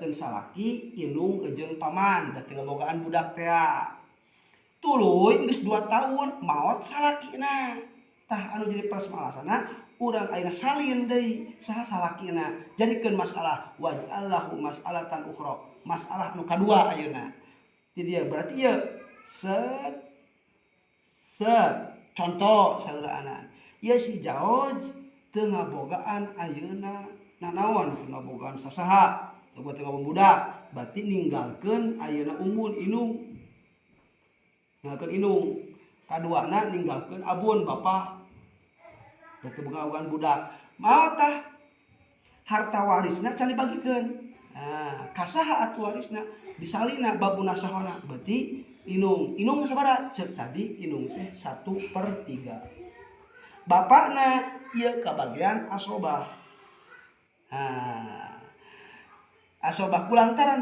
Ninggalkeun salaki, indung jeung paman, da teu ngabogaan budak teh. Tuluy geus 2 tahun maot salakina. Tah, anu jadi permasalahanna urang ayeuna salin deui saha salakina, jadikeun masalah waj'allahu mas'alatan ukhra, masalah anu kadua ayeuna ti dieu. Berarti ieu set set contoh saheulaanan ieu si zauj teu ngabogaan ayeuna nanaon, teu ngabogaan sasaha, coba teu ngabogaan budak, berarti ninggalkeun ayeuna umun indung, ninggalkeun indung. Kaduana ninggalkeun abun, bapak, teu ngabogaan budak. Maot tah, harta warisna can dibagikeun. Nah, kasaha atuh warisna? Disalina bab munasahona, berarti indung. Indung sabaraha? Cek tadi indung teh 1/3. Bapakna ieu kabagian asobah. Nah, asobah kulantaran